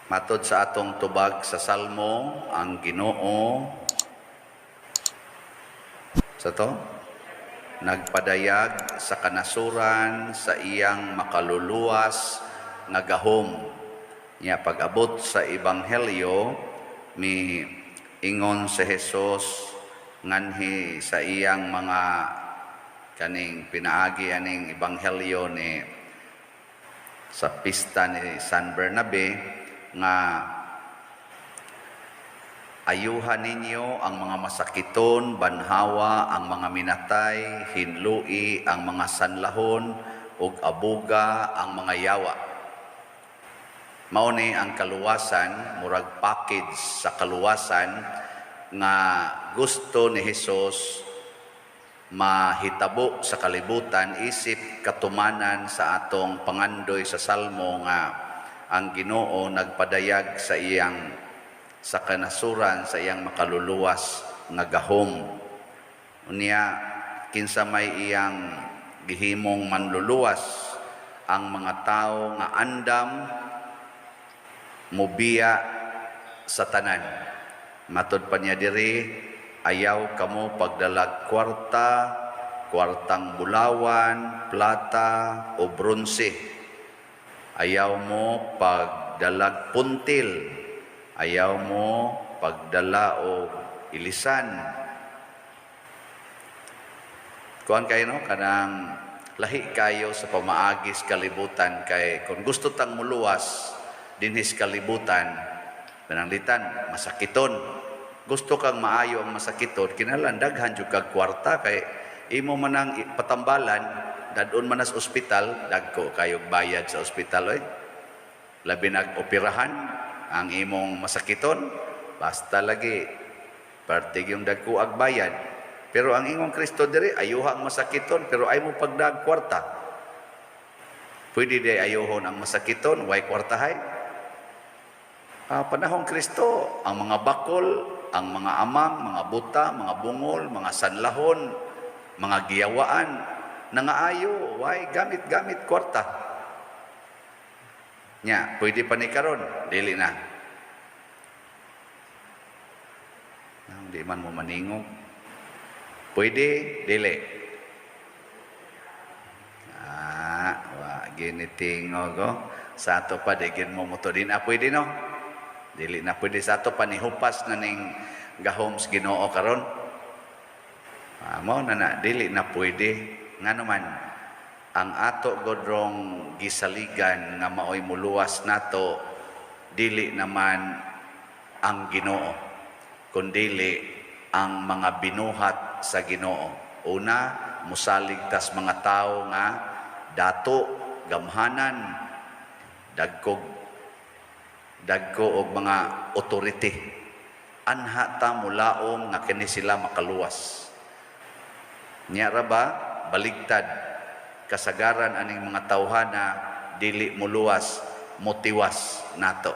Matod sa atong tubag sa Salmo, ang Ginoo sa to nagpadayag sa kanasuran sa iyang makaluluwas nga gahom. Nya pag-abot sa Ebanghelyo, mi ingon si Jesus nganhi sa iyang mga kaning pinaagi aning Ebanghelyo ni sa pista ni San Bernabe nga ayuhan ninyo ang mga masakiton, banhawa ang mga minatay, hinlui ang mga sanlahon, ug abuga ang mga yawa. Mao ni ang kaluwasan, murag package sa kaluwasan nga gusto ni Hesus mahitabo sa kalibutan isip katumanan sa atong pangandoy sa Salmo nga ang Ginoo nagpadayag sa iyang sa kanasuran sa iyang makaluluwas nga gahom. Unya kinsa may iyang gihimong manluluwas? Ang mga tawo nga andam mubiya sa tanan. Matod pa niya diri, ayaw kamo pagdalag kwarta, kwartang bulawan, plata o bronse. Ayaw mo pagdalag puntil. Ayaw mo pagdala og ilisan. Kuan kayo, no, kanang lahi kayo sa pamaagis kalibutan kay kung gusto tang muluwas dinhis kalibutan, pananglitan masakiton. Gusto kang maayo ang masakiton, kinahanglan daghan jud kag kwarta kay imo manang patambalan, dadon man sa ospital, dagko kayog bayad sa ospital oy. Labi nag operahan ang imong masakiton, basta lagi parte yung dagko ag bayad. Pero ang ingong Kristo diri, ayuha ang masakiton pero ay mo pagdag kwarta. Pwede di ayuhon ang masakiton, way kwartahay? Panahong Kristo, ang mga bakol, ang mga amang, mga buta, mga bungol, mga sanlahon, mga giyawaan, nangaayo, way gamit-gamit kwarta. Nya, pwede pa ni karon, dili na. Di man mo maningog. Pwede, dili. Wa ginitingog oh. Sa ato pa di gin mo moto din. Pwede no? Dili na pwede sa ato pa ni hupas na ning gahom sa Ginoo karon. Mao na na dili na pwede. Ngano man ang ato godrong gisaligan nga maoy muluwas nato, dili naman ang Ginoo kundili ang mga binuhat sa Ginoo. Una, musalig tas mga tao nga dato, gamhanan, dagkog dagko og mga authority. Anha ta mulaom nga kini sila makaluwas. Nya ra ba baligtad, kasagaran aning mga tawhana dili muluwas, motiwas nato.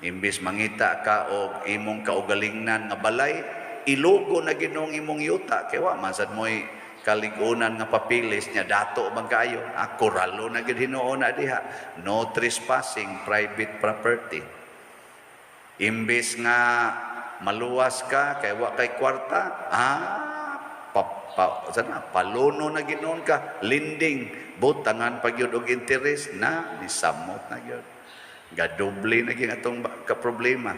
Imbis mangita ka og imong kaugalingnan nga balay, ilugo na Ginoong imong yuta kay wa man sad mo'y kaligunan nga papilis niya, dato man kaayo. Koralo na gid hinuon na diha, no trespassing, private property. Imbis nga maluwas ka kay wa kay kwarta, pa, pa, sana, paluno na ginoon ka, lending, butangan pa gyud og interest na nisamot na gyud, gadoble na gyud atong ka problema.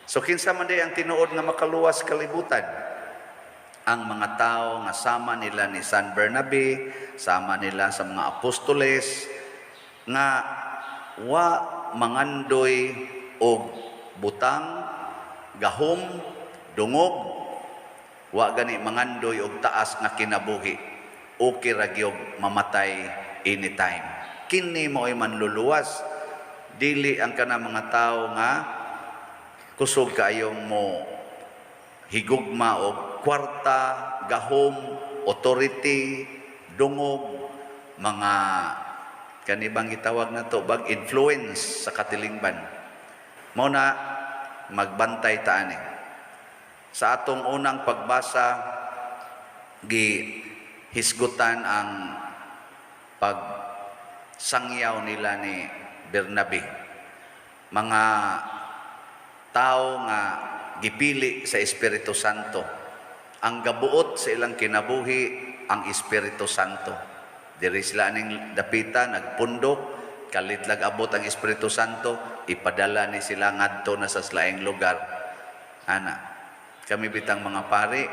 So kinsa man day ang tinuod nga makaluwas kalibutan? Ang mga tao nga sama nila ni San Bernabe, sama nila sa mga apostoles, nga wa mangandoy og butang, gahom, dungog, wa gani mangandoy og taas nga kinabuhi. Okay ra gyud mamatay anytime. Kini mao'y manluluwas. Dili ang kana mga tao nga kusog kaayong mo higugma og kwarta, gahom, authority, dungog, mga kanibang gitawag na to bag influence sa katilingban. Mao na magbantay ta ani. Sa atong unang pagbasa, gi hisgutan ang pagsangyaw nila ni Bernabe. Mga tao nga gipili sa Espiritu Santo. Ang gabuot sa ilang kinabuhi ang Espiritu Santo. Diri sila aning dapita nagpundok, kalit lag abot ang Espiritu Santo, ipadala ni sila ngadto na sa laing lugar. Ana, kami bitang mga pari,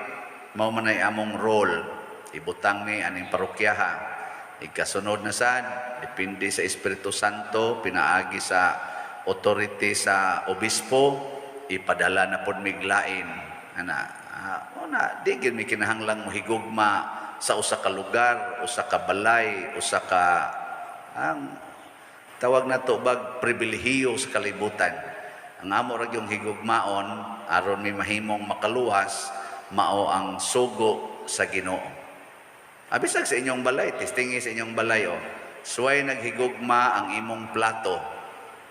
mao man ay among role. Ibutang ni aning parokyaha. Ikasunod na sad, depende sa Espiritu Santo, pinaagi sa authority sa obispo, ipadala na pod miglain. Ana, una, di gyud mi kinahanglang mohigugma sa usa ka lugar, usa ka balay, usa ka ang tawag na to bag pribilehiyo sa kalibutan. Ang amo ra gyung higugmaon aron mi mahimong makaluwas mao ang sugo sa Ginoo. Abisag sa inyong balay, testingi sa inyong balay oh. Suway naghigugma ang imong plato.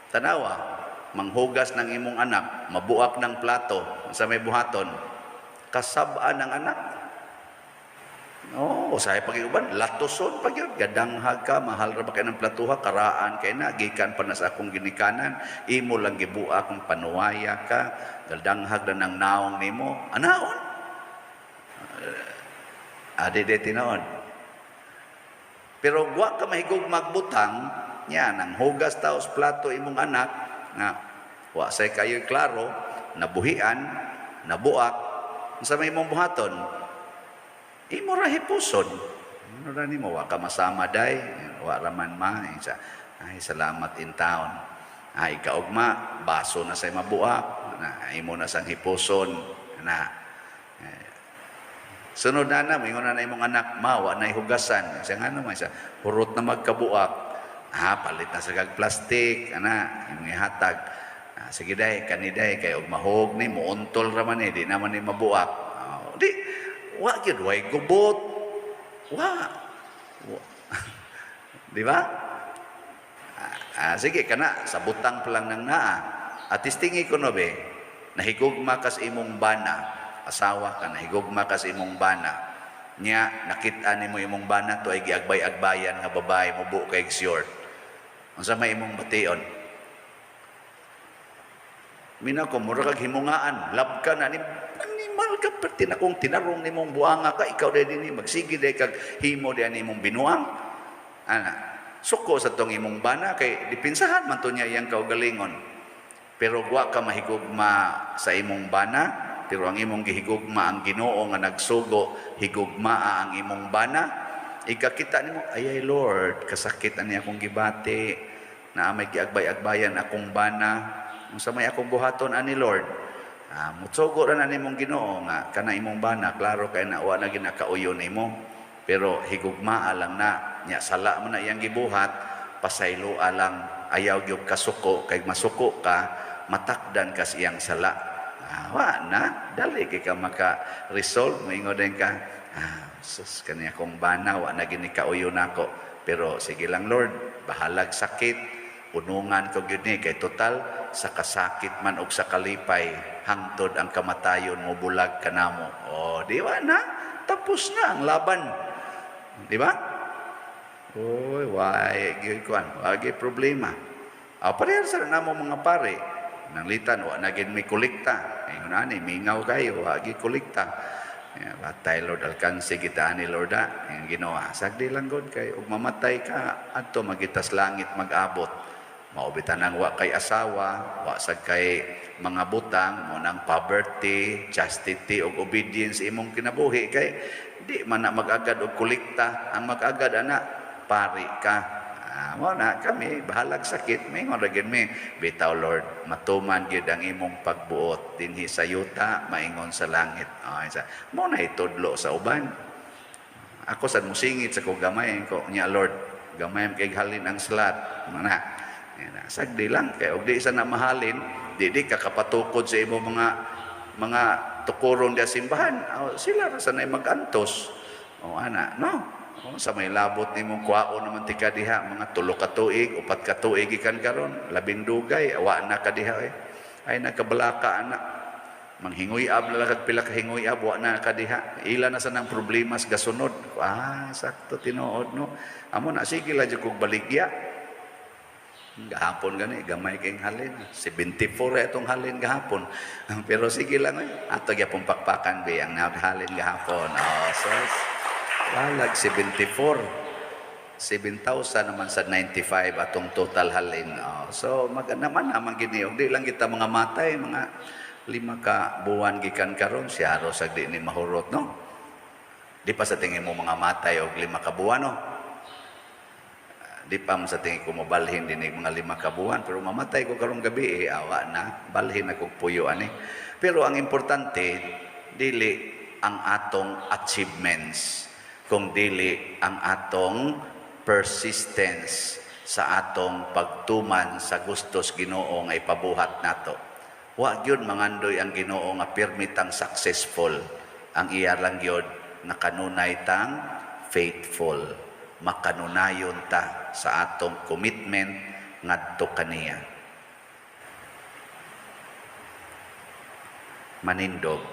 Tanawa, manghugas ng imong anak, mabuak ng plato sa may buhaton. Kasab-an ng anak. Oo, usahay pag uban, latuson pag yun. Gadanghag ka, mahal ra ba kay ng platuha, karaan kay na, gikan pa na sa akong ginikanan, imo lang gibuak kung panuwaya ka, gadanghag na ng naong nimo. Anaon? Adi de tinuod. Pero wa ka mahigog magbutang, nya nang hugas taos plato imong anak nga wa say kayo klaro, nabuhian, nabuak, unsa may imong buhaton? Imo ra hipuson. Imo ra nimo wa ka masama day, wa ra man ma. Isa, ay salamat in town. Ay kaugma, baso na say mabuak, na imo na sang hipuson na. Sunod na na, moingon na imong anak, ma, wa na hugasan. Siya nga naman, siya, hurot na magkabuak. Ah, palit na sa kag plastic, ana, imong ihatag. Ah, sige day, kani day, kay og mahog ni, muuntol ra man ni, di naman ni mabuak. Ah, di, wa gyud, way gubot. Wa. Wa. Di ba? Ah, sige, kana, sa butang pa lang nang naa. At tistingi ko no be, nahigugma kas imong bana, asawa ka, nahigugma ka sa imong bana. Nya, nakita nimo imong bana to ay giagbay-agbayan nga babae mo buo kay short. Unsa may imong bation? Mina ko mura kag himungaan, love ka na ni animal ka perti na kung tinarong nimong buanga ka, ikaw day dinhi magsige day kag himo day nimong binuang. Ana, suko sa tong imong bana kay dipinsahan man to niya iyang kaugalingon. Pero wa ka mahigugma sa imong bana, pero ang imong gihigugma ang Ginoo nga nagsugo, higugmaa ang imong bana. Ikakita nimo, ay ay Lord, kasakit ani akong gibati, na may giagbay-agbayan akong bana. Unsa may akong buhaton ani Lord? Ah, mutsugo ra na nimong Ginoo nga kana imong bana, klaro kay na wa na ginakauyo nimo. Pero higugmaa lang na, nya sala mo na iyang gibuhat, pasayloa lang, ayaw gyud kasuko, kay masuko ka, matakdan ka sa iyang sala. Ah, wa na, dali kay ka maka-resolve, moingon din ka, ah, sus, kani akong bana, wa na gini kauyo nako. Pero sige lang Lord, bahalag sakit, punungan ko gyud ni, kay total, sa kasakit man og sa kalipay, hangtod ang kamatayon mo bulag kanamo. O, di ba na? Tapos na ang laban. Di ba? Oy, why gyud kuan, wa gyud problema. Ah, parehas sa namo mga pare. Nanglitan wa na gyud may kolekta. Ingon ani mingaw kayo, wa gyud kolekta. Ya, batay Lord alkansi kita ani Lord ah. Ang Ginoo, sagdi lang god kay ug mamatay ka adto magitas langit mag-abot. Mao bitan ang wa kay asawa, wa sad kay mga butang, mo nang poverty, chastity ug obedience imong kinabuhi kay di man na mag-agad og kolekta. Ang mag-agad ana pari ka. Ah, mo na kami bahalag sakit maingon ra gyud mi, bitaw Lord, matuman gyud ang imong pagbuot dinhi sa yuta maingon sa langit. Ay, sa mo na itudlo sa uban. Ako sad musingit sa ko gamay ko nya Lord, gamay kay halin ang slat. Mo na. Yan, sagdi lang kay og di sa na mahalin, di di ka kapatukod sa imong mga tukuron di simbahan. Oh, sila ra sanay magantos. O ana, no? O, sa may labot nimong kwaon naman ti ka diha, mga 3 ka tuig, 4 ka tuig ikan karon, labing dugay, wa na ka diha eh. Ay nakabalaka ana. Manghingoy-ab na lang kag pila ka hingoy-ab, wa na ka diha. Ila na sa nang problema sa gasunod. Ah, sakto tinuod no. Amo na sige la jud kog baligya. Gahapon gani gamay kay halin. 74 atong halin gahapon. Pero sige lang eh. Ato gyapon pakpakan be ang halin gahapon. Oh, sus. Balag 74. 7,000 naman sa 95 atong total halin. Oh, so mag naman naman gini og di lang kita mga matay mga 5 ka buwan gikan karon siya ro sa di ni mahurot, no. Di pa sa tingin mo mga matay og 5 ka buwan, no? Di pa mo sa tingin ko mobalhin din mga 5 ka buwan, pero mamatay ko karong gabi eh, awa na balhin ako puyo ani. Pero ang importante dili ang atong achievements, kung dili ang atong persistence sa atong pagtuman sa gustos Ginoo nga ipabuhat nato. Wa gyud mangandoy ang Ginoo nga pirmitang successful. Ang iya lang gyud nakanunay tang faithful. Makanunayon ta sa atong commitment ngadto kaniya. Manindog.